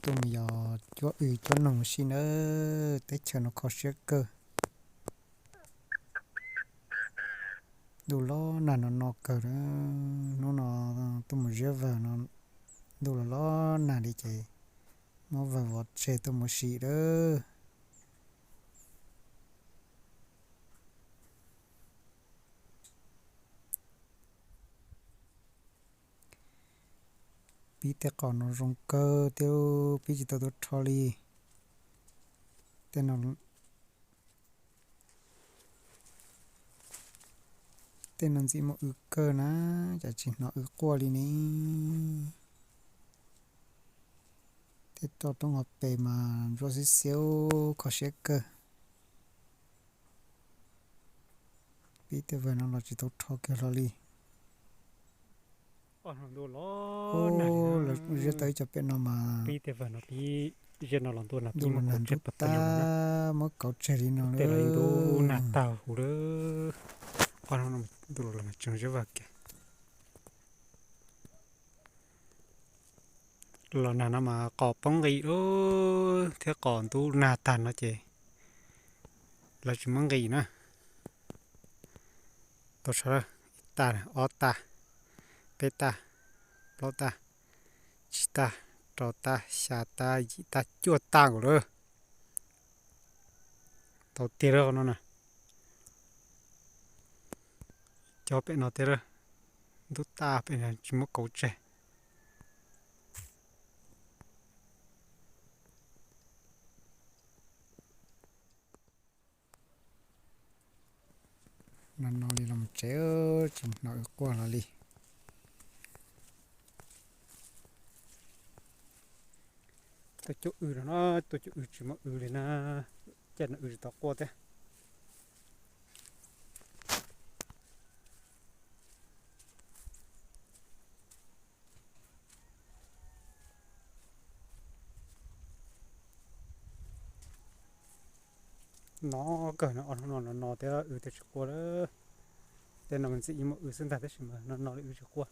Tuaj mus yos cuab w cuab noog ua si nawb, teb chaws no kho siab kawg. Ntuj los nag no no kawg lawm. Hnub no tuaj mus ziab vawg no, ntuj los los nag li ces muab vawg vov tseg tuaj mus ua si lawm. Pib tej qos no zoo kawg thiab, pib tsis tau tuaj rho li. Tej no ntxim muaj w kawg na, cas tsis hnov w quaj li ne. Tej toj roob hauv pes mas ntsuab xiab xiab, kho siab kawg. Pib tej vawg no los tsis tau rho kiag hlo li. Lawv ziab tau ib co pem no mas ntuj los nag ntub tag, muab kauv tseg li no lawm. Ntuj los nag tag huv lawm. Ntuj los tseem ziab vawg kiag. Los nag no mas qos poob nqis lawm thiab, qos ntub nag tag no ces lawv tsis muab nqis na. Tau sawv, ib tag, ob tag, peb tag, plaub tag, tsib tag, rau tag, xya tag, yim tag, cuaj tag nkaus lawm. Tau tiag lawm qhov no na. Cov pem no tiag lawm, ntub tag pem no tsis muab kauv tseg. No no li los tsev, tsis hnov w quaj hlo li. Tuaj cuab w no, tuaj cuab w tsis muaj w li na, caij no w tsis tau quaj thiab. No kawg no, no no no thiab w thiaj tsis quaj lawm. Tej no mas ntxim ib muaj w xwb ntag tab sis mas no no li w tsis quaj.